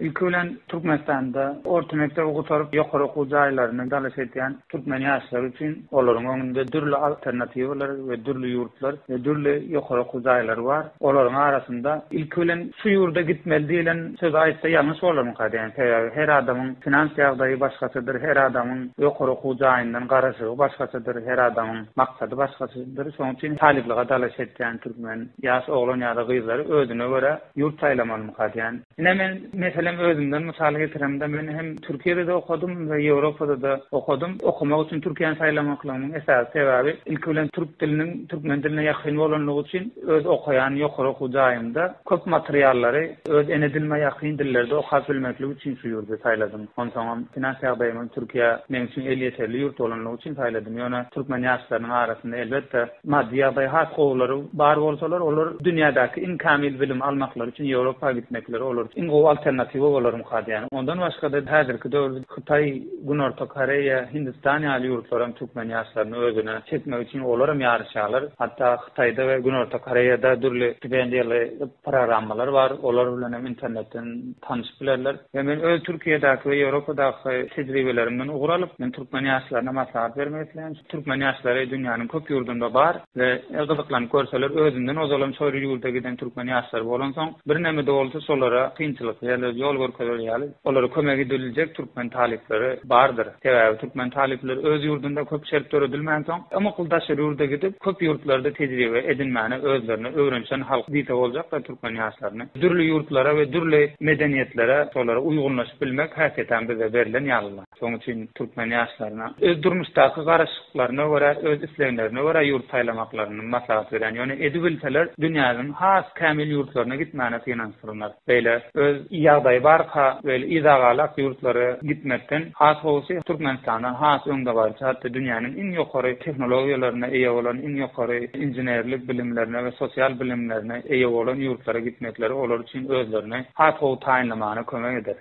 Ilki bilen Türkmenistanda orta mekdebi gutaryp ýokary okuw jaýlaryna dalaş edýän türkmen ýaşlary üçin olaryň öňünde dürli alternatiwalar we dürli ýurtlar we dürli ýokary okuw jaýlary bar. Olaryň arasynda ilki bilen şu ýurda gitmeli diýlen sözi aýtsa ýalňyş bolarmyka diýýän. Sebäbi her adamyň finans ýagdaýy başgaçadyr, her adamyň ýokary okuw jaýyndan garaşygy başgaçadyr, her adamyň maksady başgaçadyr. Şonuň üçin talyplyga dalaş edýän türkmen ýaş oglan ýa-da gyzlary özüne görä ýurt saýlamalymyka diýýän. Ine men meselem özümden mysal getiremde men hem Türkiýede-de okadym we Ýewropada-da okadym. Okamak üçin Türkiýäni saýlamaklygymyň esasy sebäbi ilki bilen türk diliniň türkmen diline ýakyn bolanlygy üçin öz okaýan ýokary okuw jaýymda köp materiallary öz ene dilime ýakyn dillerde okap bilmeklik üçin şu ýurdy saýladym. Onsoňam finans ýagdaýym Türkiýe meň üçin elýeterli ýurt bolanlygy üçin saýladym. Ýöne türkmen ýaşlarynyň arasynda elbetde Maddy ýagdaýy has gowulary bar bolsalar, olar dünýädäki iň kämil bilimi almaklary üçin Ýewropa gitmekleri olar üçin iň gowy alternatiwa bolarmyka diýýän. Ondan başga-da häzirki döwürde Hytaý, Günorta Koreýa, Hindistan ýaly ýurtlar hem türkmen ýaşlaryny özüne çekmek üçin olar hem ýaryşýarlar. Hatda Hytaýda we Günorta Koreýada dürli stipendiýaly programmalar bar, olar bilen hem internetden tanyşyp bilerler. We men öz Türkiýedäki we Ýewropadaky tejribelerimden ugur alyp, men türkmen ýaşlaryna maslahat bermek isleýän. Türkmen ýaşlary dünýäniň köp ýurdunda bar we gyzyklanyp görseler özünden ozalam şol ýurda giden türkmen ýaşlary bolansoň birneme-de bolsa şolara kynçylyk ýa-da ýol görkezer ýaly olara kömek ediljek türkmen talyplary bardyr. Sebäbi türkmen talyplary öz ýurdunda köp şert döredilmänsoň ymykly daşary ýurda gidip köp ýurtlarda tejribe edinmäne özlerine öwrenişen halk diýse boljakda türkmen ýaşlaryny dürli ýurtlara we dürli medeniýetlere şolara uýgunlaşyp bilmek häsiýetem bize berlen ýalyla. Şonuň üçin türkmen ýaşlaryna öz durmuşdaky garaşyklaryna görä, öz isleglerine görä ýurt saýlamaklaryny maslahat berýän. Ýöne edibilseler, dünýäniň has kämil ýurtlaryna gitmäne synanyşsynlar. Beýle öz ýagdaýy barka, beýle yzagalak ýurtlara gitmekden has gowusy Türkmenistandan has öňdebaryjy, hatda dünýäniň iň ýokary tehnologiýalaryna eýe bolan, iň ýokary inženerlik bilimlerine we sosial bilimlerine eýe bolan ýurtlara gitmekleri olar üçin özlerini has gowy taýynlamana kömek eder.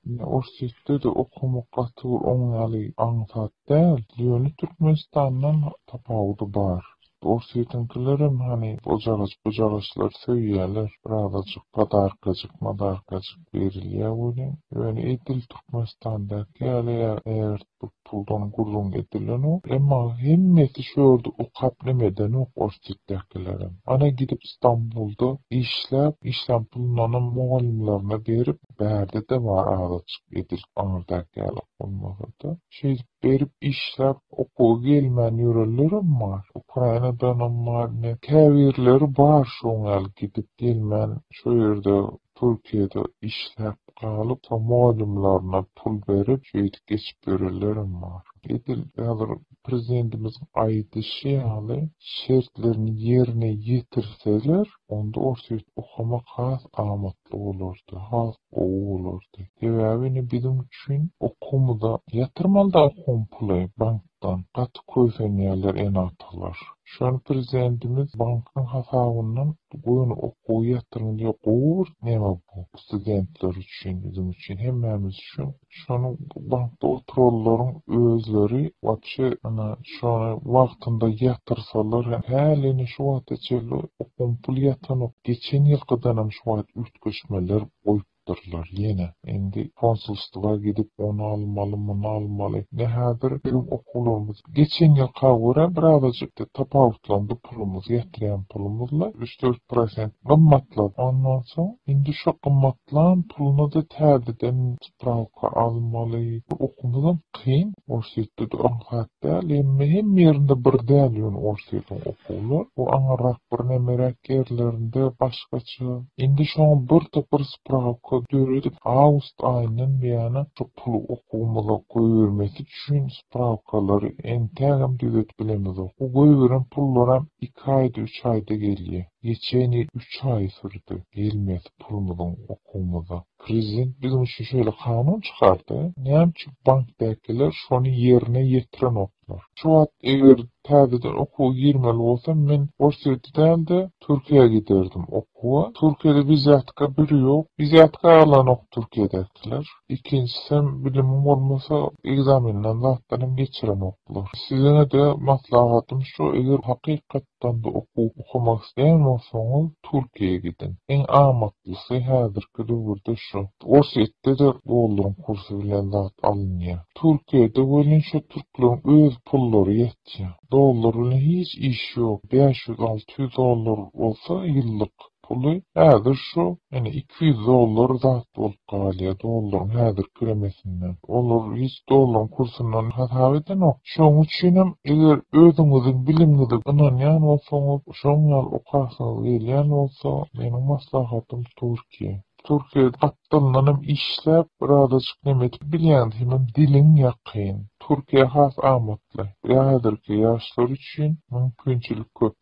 Ine Orsýetde-de okamak gaty bir oň ýaly aňsat däl, ýöne Türkmenistandan tapawudy bar. Orsýetiňkilerem hany ojagaç-bujagaçlary söýýäler, birazajyk podarkajyk, madarkajyk berilýär welin, ýöne edil Türkmenistandaky ýaly ägirt bir puldan gürrüň edilenok. Emma hemmesi şu ýerde okap neme edenok Orsýetdäkilerem. Ana gidip Stambulda işläp, işlän pulundanam mugallymlaryna berip, Bärde-de bar azajyk edil aňyrdaky ýaly bolmasa-da. Şeýdip berip işläp okuwa gelmän ýörenlerem bar. Ukrainadanam bar ine. Käbirleri bar şoň ýaly gidip gelmän şo ýerde Türkiýede işläp galyp soň mugallymlaryna pul berip şeýdip geçip ýörenlerem bar. Edil häzir prezidentimiziň aýdyşy ýaly şertlerini ýerine ýetirseler onda Orsýet okamak has amatly bolardy, has gowy bolardy. Sebäbi ine biziň üçin okuwymyza ýatyrmalyda okuwyň puly bankdan. Gaty kösenýärler ene-atalar. Şony prezidentimiz bankyň hasabyndan göni okuwy ýatyryň diýip gowy bir neme bu studentler üçin, biziň üçin, hemmämiz üçin Şony bankda oturanlaryň özleri wapşe ana şony wagtynda ýatyrsalar häli ine şu wagta çenli okuň puly ýatanok geçen ýylkydanam şu wagt üýtgeşmeler goýupdyrlar ýene indi konsulstwa gidip ony almaly muny almaly ine häzir biziň okuwlarymyz geçen ýylka görä birazajyk tapawutlandy pulumyz ýatyrýan pulumyzla üç dört prosent gymmatlady ondan soň indi şo gymmatlan puluna-da täzeden sprawka almaly. Okuwymyzam kyn. Orsýetde-de aňsat däl. Hemme hemme ýerinde bir däl ýöne Orsýetiň okuwlar. Bu aňyrrak bir nemeräk ýerlerinde başgaça. Indi şoňa bir topar sprawka döredip awgust aýyndan buýana şu puly okuwymyza goýbermesi üçin sprawkalary entägem düzedip bilemizok. Bu goýberen pullaram iki aýda üç aýda gelýä. Geçen ýyl üç aý sürdi gelmesi pulumyzyň okuwymyza. Prezident biziň üçin şeýle kanun çykardy, näme üçin bankdakiler şony ýerine ýetirenoklar? Şu wagt eger täzeden okuwa girmeli bolsam men Orsýete däl-de Türkiýä giderdim okuwa. Türkiýede wizýatka bir ýok, wizýatka alanok Türkiýedäkiler. Ikinjisem bilimiň bolmasa ekzamenden zatdan hem geçirenoklar. Siziňede maslahatym şu eger hakykat. Türkmenistanda okuw okamak isleýän bolsaňyz Türkiýä gidiň. Iň amatlysy häzirki döwürde şu. Orsýetde-de dollaryň kursy bilen zat alynýar. Türkiýede welin şu türkleriň öz pullary ýetýär. Dollar bilen hiç iş ýok. 500, 600 dollar bolsa ýyllyk puly häzir şu ýene 200 dollar zat bolup galýar dollaryň häzirki kiremesinden. Olar hiç dollaryň kursundan hasap edenok. Şonuň üçinem eger özüňiziň bilimiňize ynanýan bolsaňyz, şoň ýaly okasyňyz gelýän bolsa, meniň maslahatym Türkiýe. Türkiýede gapdalyndanam işläp, birazajyk neme edip bilýäňiz, hemem diliň ýakyn. Türkiýe has amatly. Häzirki ýaşlar üçin mümkinçilik köp.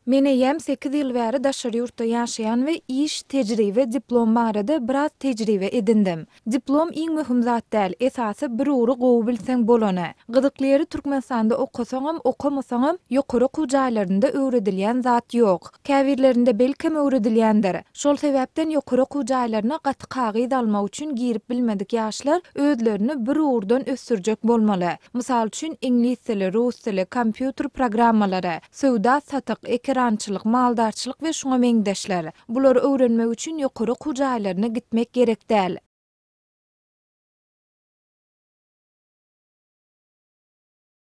Men eýýäm sekiz ýyl bäri daşary ýurtda ýaşaýan we iş, tejribe, diplom barada biraz tejribe edindim. Diplom iň möhüm zat däl, esasy bir ugry gowy bilseň bolany. Gyzykly ýeri Türkmenistanda okasaňam, okamasaňam ýokary okuw jaýlarynda öwredilýän zat ýok. Käbirlerinde belkem öwredilýändir. Şol sebäpden ýokary okuw jaýlaryna gaty kagyz almak üçin girip bilmedik ýaşlar özlerini bir ugurdan ösdürjek bolmaly. Mysal üçin, iňlis dili, rus dili, kompýuter programmalary, söwda-satyk, ekerançylyk, maldarçylyk we şuňa meňzeşler. Bulary öwrenmek üçin ýokary okuw jaýlaryna gitmek gerek däl.